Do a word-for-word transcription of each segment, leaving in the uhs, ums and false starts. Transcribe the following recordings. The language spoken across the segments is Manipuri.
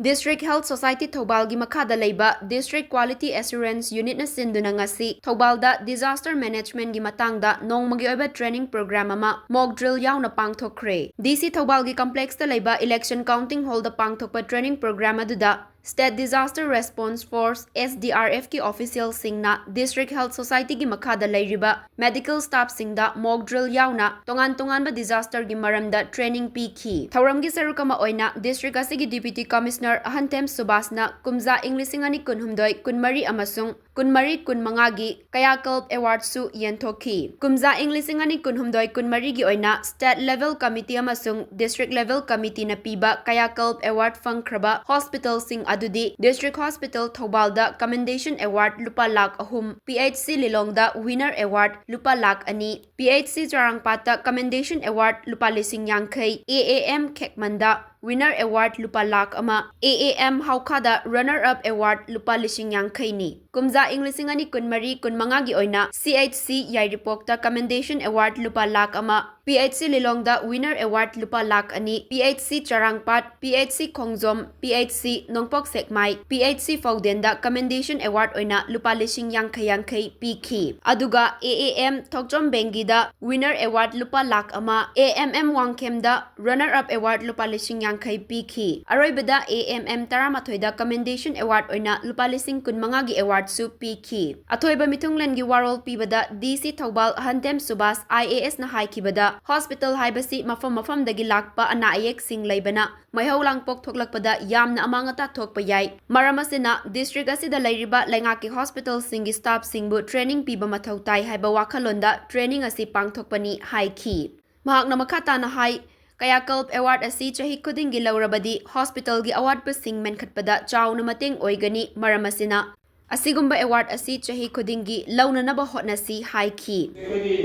District Health Society ꯊꯧꯕꯥꯜꯒꯤ ꯃꯈꯥꯗ ꯂꯩꯕ District Quality Assurance Unitꯅ ꯁꯤꯟꯗꯨꯅ ꯉꯁꯤ ꯊꯧꯕꯥꯜꯗ disaster managementꯒꯤ ꯃꯇꯥꯡꯗ ꯅꯣꯡꯃꯒꯤ ꯑꯣꯏꯕ training program ꯑꯃ mock drill ꯌꯥꯎꯅ ꯄꯥꯡꯊꯣꯛꯈ꯭ꯔꯦ꯫ DC ꯊꯧꯕꯥꯜꯒꯤ complexꯇ ꯂꯩꯕ election counting hallꯗ ꯄꯥꯡꯊꯣꯛꯄ training program ꯑꯗꯨꯗ State Disaster Response Force, SDRFꯀꯤ officialꯁꯤꯡꯅ District Health Societyꯒꯤ ꯃꯈꯥꯗ ꯂꯩꯔꯤꯕ medical staffꯁꯤꯡꯗ mock drill ꯌꯥꯎꯅ ꯇꯣꯉꯥꯟ ꯇꯣꯉꯥꯟꯕ disasterꯒꯤ ꯃꯔꯝꯗ training ꯄꯤꯈꯤ꯫ ꯊꯧꯔꯝꯒꯤ ꯁꯔꯨꯛ ꯑꯃ ꯑꯣꯏꯅ district ꯑꯁꯤꯒꯤ Deputy Commissioner ꯑꯍꯟꯊꯦꯝ ꯁꯨꯕꯥꯁꯅ ꯀꯨꯝꯖꯥ ꯏꯪ ꯂꯤꯁꯤꯡ ꯑꯅꯤ ꯀꯨꯟꯍꯨꯝꯗꯣꯏ ꯀꯨꯟꯃꯔꯤ ꯑꯃꯁꯨꯡ ꯀꯨꯟꯃꯔꯤ ꯀꯨꯟꯃꯉꯥꯒꯤ Kayakalp Awardꯁꯨ ꯌꯦꯟꯊꯣꯛꯈꯤ꯫ ꯀꯨꯝꯖꯥ ꯏꯪ ꯂꯤꯁꯤꯡ ꯑꯅꯤ ꯀꯨꯟꯍꯨꯝꯗꯣꯏ ꯀꯨꯟꯃꯔꯤꯒꯤ ꯑꯣꯏꯅ State Level Committee ꯑꯃꯁꯨꯡ District Level Committeeꯅ ꯄꯤꯕ Kayakalp Award ꯐꯪꯈ꯭ꯔꯕ hospitalꯁꯤꯡ ꯑꯗꯨꯗꯤ District Hospital ꯊꯧꯕꯥꯜꯗ Commendation Award ꯂꯨꯄꯥ ꯂꯥꯈ ꯑꯍꯨꯝ, PHC ꯂꯤꯂꯣꯡꯗ Winner Award ꯂꯨꯄꯥ ꯂꯥꯈ ꯑꯅꯤ, PHC ꯆꯔꯥꯡꯄꯥꯠꯇ Commendation Award ꯂꯨꯄꯥ ꯂꯤꯁꯤꯡ ꯌꯥꯡꯈꯩ, AAM ꯈꯦꯛꯃꯟꯗ Winner Award ꯂꯨꯄꯥ ꯂꯥꯈ ꯑꯃ, AAM ꯍꯥꯎꯈꯥꯗ Runner Up Award ꯂꯨꯄꯥ ꯂꯤꯁꯤꯡ ꯌꯥꯡꯈꯩꯅꯤ꯫ ꯀꯨꯝꯖꯥ ꯏꯪ ꯂꯤꯁꯤꯡ ꯑꯅꯤ ꯀꯨꯟꯃꯔꯤ ꯀꯨꯟꯃꯉꯥꯒꯤ ꯑꯣꯏꯅ CHC ꯌꯥꯏꯔꯤꯄꯣꯛꯇ Commendation Award ꯂꯨꯄꯥ ꯂꯥꯈ ꯑꯃ, PHC ꯂꯤꯂꯣꯡꯗ Winner Award ꯂꯨꯄꯥ ꯂꯥꯈ ꯑꯅꯤ, PHC ꯆꯔꯥꯡꯄꯥꯠ, PHC ꯈꯣꯡꯖꯣꯝ, PHC ꯅꯣꯡꯄꯣꯛ ꯁꯦꯛꯃꯥꯏ, PHC ꯐꯧꯗꯦꯟꯗ Commendation Award ꯑꯣꯏꯅ ꯂꯨꯄꯥ ꯂꯤꯁꯤꯡ ꯌꯥꯡꯈꯩ ꯌꯥꯡꯈꯩ ꯄꯤꯈꯤ꯫ ꯑꯗꯨꯒ AAM ꯊꯣꯛꯆꯣꯝ ꯕꯦꯡꯒꯤꯗ Winner Award ꯂꯨꯄꯥ ꯂꯥꯈ ꯑꯃ, AMM ꯋꯥꯡꯈꯦꯝꯗ Runner Up Award ꯂꯨꯄꯥ ꯂꯤꯁꯤꯡ ꯌꯥꯡꯈꯩ ꯄꯤꯈꯤ꯫ ꯑꯔꯣꯏꯕꯗ AMM ꯇꯔꯥꯃꯥꯊꯣꯏꯗ Commendation Award ꯑꯣꯏꯅ ꯂꯨꯄꯥ ꯂꯤꯁꯤꯡ ꯀꯨꯟꯃꯉꯥꯒꯤ awardꯁꯨ ꯄꯤꯈꯤ꯫ ꯑꯊꯣꯏꯕ ꯃꯤꯊꯨꯡꯂꯦꯟꯒꯤ ꯋꯥꯔꯣꯜ ꯄꯤꯕꯗ DC ꯊꯧꯕꯥꯜ ꯑꯍꯟꯊꯦꯝ ꯁꯨꯕꯥꯁ IASꯅ ꯍꯥꯏꯈꯤꯕꯗ, hospital ꯍꯥꯏꯕꯁꯤ ꯃꯐꯝ ꯃꯐꯝꯗꯒꯤ ꯂꯥꯛꯄ ꯑꯅꯥ ꯑꯌꯦꯛꯁꯤꯡ ꯂꯩꯕꯅ ꯃꯩꯍꯧ ꯂꯥꯡꯄꯣꯛ ꯊꯣꯛꯂꯛꯄꯗ ꯌꯥꯝꯅ ꯑꯃꯥꯡ ꯑꯇꯥ ꯊꯣꯛꯄ ꯌꯥꯏ꯫ ꯃꯔꯝ ꯑꯁꯤꯅ district ꯑꯁꯤꯗ ꯂꯩꯔꯤꯕ ꯂꯩꯉꯥꯛꯀꯤ hospitalꯁꯤꯡꯒꯤ staffꯁꯤꯡꯕꯨ training ꯄꯤꯕ ꯃꯊꯧ ꯇꯥꯏ ꯍꯥꯏꯕ ꯋꯥꯈꯜꯂꯣꯟꯗ training ꯑꯁꯤ ꯄꯥꯡꯊꯣꯛꯄꯅꯤ ꯍꯥꯏꯈꯤ꯫ ꯃꯍꯥꯛꯅ ꯃꯈꯥ ꯇꯥꯅ ꯍꯥꯏ, Kayakalp Award ꯑꯁꯤ ꯆꯍꯤ ꯈꯨꯗꯤꯡꯒꯤ ꯂꯧꯔꯕꯗꯤ hospitalꯒꯤ ꯑꯋꯥꯠꯄꯁꯤꯡ ꯃꯦꯟꯈꯠꯄꯗ ꯆꯥꯎꯅ ꯃꯇꯦꯡ ꯑꯣꯏꯒꯅꯤ꯫ ꯃꯔꯝ ꯑꯁꯤꯅ ꯑꯁꯤꯒꯨꯝꯕ award ꯑꯁꯤ ꯆꯍꯤ ꯈꯨꯗꯤꯡꯒꯤ ꯂꯧꯅꯅꯕ ꯍꯣꯠꯅꯁꯤ ꯍꯥꯏꯈꯤ꯫ ꯑꯩꯈꯣꯏꯒꯤ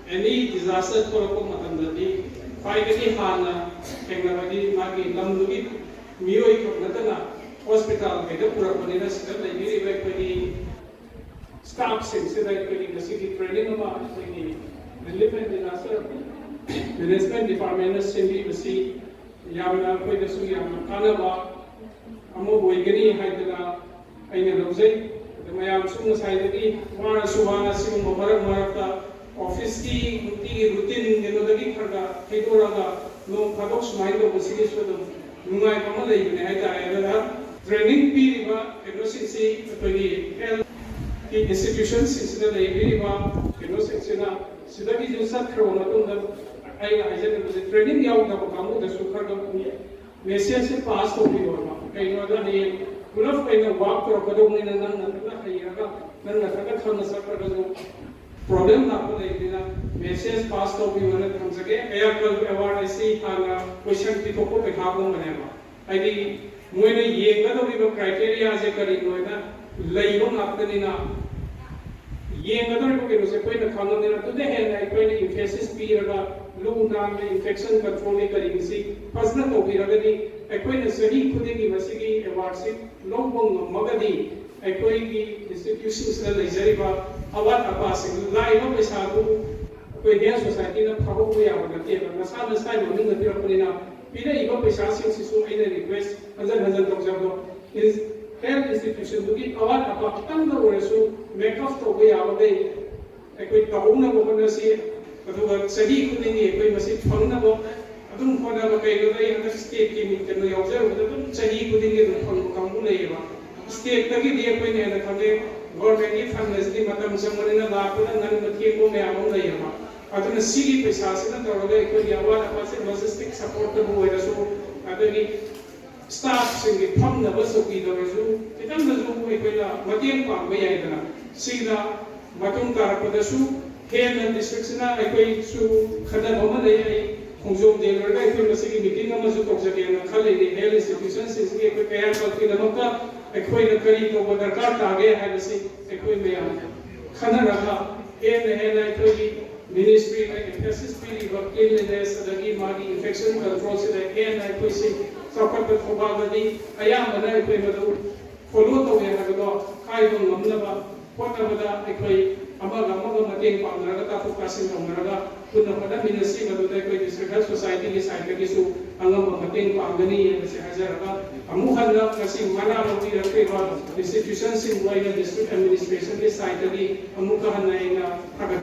any disaster ꯊꯣꯛꯂꯛꯄ ꯃꯇꯝꯗꯗꯤ ꯈ꯭ꯋꯥꯏꯗꯒꯤ ꯍꯥꯟꯅ ꯊꯦꯡꯅꯕꯗꯤ ꯃꯥꯒꯤ ꯂꯝꯗꯨꯒꯤ ꯃꯤꯑꯣꯏ ꯈꯛ ꯅꯠꯇꯅ hospital ꯀꯩꯗ ꯄꯨꯔꯛꯄꯅꯤꯅ ꯁꯤꯗ ꯂꯩꯕꯤꯔꯤꯕ ꯑꯩꯈꯣꯏꯒꯤ staffꯁꯤꯡꯁꯤꯗ ꯑꯩꯈꯣꯏꯒꯤ ꯉꯁꯤꯒꯤ training ꯑꯃ ꯑꯩꯈꯣꯏꯒꯤ Relief and Disaster Management Departmentꯅ ꯁꯤꯟꯕꯤꯕꯁꯤ ꯌꯥꯝꯅ ꯑꯩꯈꯣꯏꯗꯁꯨ ꯌꯥꯝꯅ ꯀꯥꯟꯅꯕ ꯑꯃ ꯑꯣꯏꯒꯅꯤ ꯍꯥꯏꯗꯅ ꯑꯩꯅ ꯂꯧꯖꯩ꯫ ꯑꯗꯨ ꯃꯌꯥꯝꯁꯨ ꯉꯁꯥꯏꯗꯒꯤ ꯋꯥꯔꯁꯨ ꯋꯥꯅ ꯁꯤꯒꯨꯝꯕ ꯃꯔꯛ ꯃꯔꯛꯇ ꯑꯣꯐꯤꯁꯀꯤ ꯅꯨꯡꯇꯤꯒꯤ ꯔꯨꯇꯤꯟ ꯀꯩꯅꯣꯗꯒꯤ ꯈꯔ ꯈꯔ ꯊꯩꯗꯣꯔꯛꯑꯒ ꯅꯣꯡ ꯐꯥꯗꯣꯛ ꯁꯨꯃꯥꯏꯅ ꯇꯧꯕꯁꯤꯒꯤꯁꯨ ꯑꯗꯨꯝ ꯅꯨꯡꯉꯥꯏꯕ ꯑꯃ ꯂꯩꯕꯅꯦ ꯍꯥꯏꯇꯥꯔꯦ꯫ ꯑꯗꯨꯅ ꯇ꯭ꯔꯦꯅꯤꯡ ꯄꯤꯔꯤꯕ ꯀꯩꯅꯣꯁꯤꯡꯁꯤ ꯑꯩꯈꯣꯏꯒꯤ ꯍꯦꯜꯊꯀꯤ ꯏꯟꯁꯇꯤꯇ꯭ꯌꯨꯁꯟꯁꯤꯡꯁꯤꯗ ꯂꯩꯕꯤꯔꯤꯕ ꯀꯩꯅꯣꯁꯤꯡꯁꯤꯅ ꯁꯤꯗꯒꯤꯁꯨ ꯆꯠꯈ꯭ꯔꯕ ꯃꯇꯨꯡꯗ ꯑꯩꯅ ꯍꯥꯏꯖꯅꯤꯡꯕꯁꯦ ꯇ꯭ꯔꯦꯅꯤꯡ ꯌꯥꯎꯗꯕ ꯀꯥꯡꯕꯨꯗꯁꯨ ꯈꯔ ꯈꯔ ꯃꯦꯁꯦꯖꯁꯦ ꯄꯥꯁ ꯇꯧꯕꯤꯌꯣꯕ꯫ ꯀꯩꯒꯤꯅꯣꯗ ꯍꯌꯦꯡ ꯄꯨꯂꯞ ꯑꯣꯏꯅ ꯋꯥꯛ ꯇꯧꯔꯛꯀꯗꯧꯕꯅꯤꯅ ꯅꯪ ꯅꯊꯟꯗ ꯍꯩꯔꯒ ꯅꯪ ꯅꯊꯟꯗ ꯈꯪꯅ ꯆꯠꯈ꯭ꯔꯒꯁꯨ ꯄ꯭ꯔꯣꯕ꯭ꯂꯦꯝ ꯂꯥꯛꯄ ꯂꯩꯕꯅꯤꯅ ꯃꯦꯁꯦꯖ ꯄꯥꯁ ꯇꯧꯕꯤꯌꯣꯅ ꯊꯝꯖꯒꯦ꯫ ꯀꯌꯥ ꯀꯜ ꯑꯦꯋꯥꯔꯗ ꯑꯁꯤ ꯍꯥꯟꯅ ꯀꯣꯏꯁꯟ ꯄꯤꯊꯣꯛꯄ ꯄꯩꯈꯥꯒꯨꯝꯕꯅꯦꯕ꯫ ꯍꯥꯏꯗꯤ ꯃꯣꯏꯅ ꯌꯦꯡꯒꯗꯧꯔꯤꯕ ꯀ꯭ꯔꯥꯏꯇꯦꯔꯤꯌꯥꯁꯦ ꯀꯔꯤꯅꯣ ꯍꯥꯏꯅ ꯂꯩꯕ ꯉꯥꯛꯇꯅꯤꯅ ꯌꯦꯡꯒꯗꯧꯔꯤꯕ ꯀꯩꯅꯣꯁꯦ ꯑꯩꯈꯣꯏꯅ ꯈꯪꯉꯕꯅꯤꯅ ꯑꯗꯨꯗ ꯍꯦꯟꯅ ꯑꯩꯈꯣꯏꯅ ꯏꯝꯐꯦꯁꯤꯁ ꯄꯤꯔꯒ ꯂꯨ ꯅꯥꯟꯕ ꯏꯟꯐꯦꯛꯁꯟ ꯀꯟꯇ꯭ꯔꯣꯜꯒꯤ ꯀꯔꯤꯒꯤꯁꯤ ꯐꯖꯅ ꯇꯧꯕꯤꯔꯒꯗꯤ ꯑꯩꯈꯣꯏꯅ ꯆꯍꯤ ꯈꯨꯗꯤꯡꯒꯤ ꯃꯁꯤꯒꯤ ꯑꯦꯋꯥꯔꯗꯁꯤ ꯂꯧꯕ ꯉꯝꯃꯒꯗꯤ ꯑꯩꯈꯣꯏꯒꯤ ꯏꯟꯁꯇꯤꯇ꯭ꯌꯨꯁꯟꯁꯤꯗ ꯂꯩꯖꯔꯤꯕ ꯑꯋꯥꯠ ꯑꯄꯥꯁꯤꯡ ꯂꯥꯛꯏꯕ ꯄꯩꯁꯥꯗꯨ ꯑꯩꯈꯣꯏ ꯍꯦꯜꯊ ꯁꯣꯁꯥꯏꯇꯤꯅ ꯐꯥꯍꯧꯕ ꯌꯥꯕ ꯅꯠꯇꯦꯕ꯫ ꯅꯁꯥ ꯅꯁꯥꯒꯤ ꯃꯃꯤꯡꯗ ꯄꯤꯔꯛꯄꯅꯤꯅ ꯄꯤꯔꯛꯏꯕ ꯄꯩꯁꯥꯁꯤꯡꯁꯤꯁꯨ ꯑꯩꯅ ꯔꯤꯀ꯭ꯋꯦꯁ ꯍꯟꯖꯟ ꯍꯟꯖꯟ ꯇꯧꯖꯕꯗꯣ ꯍꯦꯜꯊ ꯏꯟꯁꯇꯤꯇ꯭ꯌꯨꯁꯟꯗꯨꯒꯤ ꯑꯋꯥꯠ ꯑꯄꯥ ꯈꯤꯇꯪꯗ ꯑꯣꯏꯔꯁꯨ ꯃꯦꯛ ꯑꯞ ꯇꯧꯕ ꯌꯥꯕꯈꯩ ꯑꯩꯈꯣꯏ ꯇꯧꯍꯧꯅꯕ ꯍꯣꯠꯅꯁꯤ꯫ ꯑꯗꯨꯒ ꯆꯍꯤ ꯈꯨꯗꯤꯡꯒꯤ ꯑꯩꯈꯣꯏ ꯃꯁꯤ ꯐꯪꯅꯕ ꯑꯗꯨꯝ ꯍꯣꯠꯅꯕ꯫ ꯀꯩꯒꯤꯅꯣꯗ ꯑꯩ ꯍꯟꯗꯛ ꯁ꯭ꯇꯦꯠꯀꯤ ꯃꯤꯠ ꯀꯩꯅꯣ ꯌꯥꯎꯖꯔꯨꯕꯗ ꯑꯗꯨꯝ ꯆꯍꯤ ꯈꯨꯗꯤꯡꯒꯤ ꯑꯗꯨꯝ ꯐꯪꯕ ꯀꯥꯡꯕꯨ ꯂꯩꯌꯦꯕ꯫ ꯁ꯭ꯇꯦꯠꯇꯒꯤꯗꯤ ꯑꯩꯈꯣꯏꯅ ꯍꯦꯟꯅ ꯈꯪꯉꯦ꯫ ꯒꯣꯔꯃꯦꯟꯒꯤ ꯐꯟ ꯑꯁꯤꯗꯤ ꯃꯇꯝ ꯆꯪꯕꯅꯤꯅ ꯂꯥꯛꯄꯗ ꯉꯟꯕ ꯊꯦꯡꯕ ꯃꯌꯥꯝ ꯑꯃ ꯂꯩꯌꯦꯕ꯫ ꯑꯗꯨꯅ ꯁꯤꯒꯤ ꯄꯩꯁꯥꯁꯤꯅ ꯇꯧꯔꯒ ꯑꯩꯈꯣꯏꯒꯤ ꯑꯋꯥꯠ ꯑꯄꯥꯁꯦ ꯂꯣꯖꯤꯁꯇꯤꯛ ꯁꯄꯣꯔꯠꯇꯕꯨ ꯑꯣꯏꯔꯁꯨ ꯑꯗꯒꯤ ꯁ꯭ꯇꯥꯐꯁꯤꯡꯒꯤ ꯐꯝꯅꯕ ꯆꯧꯀꯤꯗ ꯑꯣꯏꯔꯁꯨ ꯈꯤꯇꯪꯗꯁꯨ ꯑꯩꯈꯣꯏꯅ ꯃꯇꯦꯡ ꯄꯥꯡꯕ ꯌꯥꯏꯗꯅ꯫ ꯁꯤꯅ ꯃꯇꯨꯡ ꯇꯥꯔꯛꯄꯗꯁꯨ ꯍꯦꯟꯅ ꯗꯤꯁꯇ꯭ꯔꯤꯛꯁꯤꯅ ꯑꯩꯈꯣꯏꯁꯨ ꯈꯟꯅꯕ ꯑꯃ ꯂꯩ꯫ ꯑꯩ ꯈꯣꯡꯖꯣꯝ ꯗꯦ ꯂꯣꯏꯔꯒ ꯑꯩꯈꯣꯏ ꯃꯁꯤꯒꯤ ꯃꯤꯇꯤꯡ ꯑꯃꯁꯨ ꯇꯧꯖꯒꯦꯅ ꯈꯜꯂꯤꯅꯦ꯫ ꯍꯦꯜꯊ ꯏꯟꯁꯇꯤꯇ꯭ꯌꯨꯁꯟꯁꯤꯡꯁꯤꯒꯤ ꯑꯩꯈꯣꯏ ꯀꯌꯥ ꯀꯜꯀꯤꯗꯃꯛꯇ ꯑꯩꯈꯣꯏꯅ ꯀꯔꯤ ꯇꯧꯕ ꯗꯔꯀꯥꯔ ꯇꯥꯒꯦ ꯍꯥꯏꯕꯁꯤ ꯑꯩꯈꯣꯏ ꯃꯌꯥꯝ ꯈꯟꯅꯔꯒ ꯍꯦꯟꯅ ꯍꯦꯟꯅ ꯑꯩꯈꯣꯏꯒꯤ ꯃꯤꯅꯤꯁꯇ꯭ꯔꯤꯅ ꯑꯦꯝꯐꯦꯁꯤꯁ ꯄꯤꯔꯤꯕ ꯀ꯭ꯂꯤꯟꯂꯤꯅꯦꯁ ꯑꯗꯒꯤ ꯃꯥꯒꯤ ꯏꯟꯐꯦꯛꯁꯟ ꯀꯟꯇ꯭ꯔꯣꯜꯁꯤꯗ ꯍꯦꯟꯅ ꯑꯩꯈꯣꯏꯁꯤ ꯆꯥꯎꯈꯠꯄ ꯊꯧꯕꯥꯜꯗꯗꯤ ꯑꯌꯥꯝꯕꯅ ꯑꯩꯈꯣꯏ ꯃꯗꯨ ꯐꯣꯂꯣ ꯇꯧꯋꯦ ꯍꯥꯏꯕꯗꯣ ꯍꯥꯏꯕ ꯉꯝꯅꯕ ꯍꯣꯠꯅꯕꯗ ꯑꯩꯈꯣꯏ ꯑꯃꯒ ꯑꯃꯒ ꯃꯇꯦꯡ ꯄꯥꯡꯅꯔꯒ ꯇꯥꯊꯣꯛ ꯇꯥꯁꯤꯟ ꯇꯧꯅꯔꯒ ꯄꯨꯟꯅ ꯍꯣꯠꯅꯃꯤꯟꯅꯁꯤ꯫ ꯃꯗꯨꯗ ꯑꯩꯈꯣꯏ District Health Society ꯒꯤ side ꯇꯒꯤꯁꯨ ꯑꯉꯝꯕ ꯃꯇꯦꯡ ꯄꯥꯡꯒꯅꯤ ꯍꯥꯏꯕꯁꯦ ꯍꯥꯏꯖꯔꯒ, ꯑꯃꯨꯛ ꯍꯟꯅ ꯉꯁꯤ ꯃꯅꯥ ꯂꯧꯕꯤꯔꯛꯂꯤꯕ institution ꯁꯤꯡꯕꯨ ꯑꯩꯅ District Administration ꯒꯤ side ꯇꯒꯤ ꯑꯃꯨꯛꯀ ꯍꯟꯅ ꯑꯩꯅ ꯊꯥꯒꯠ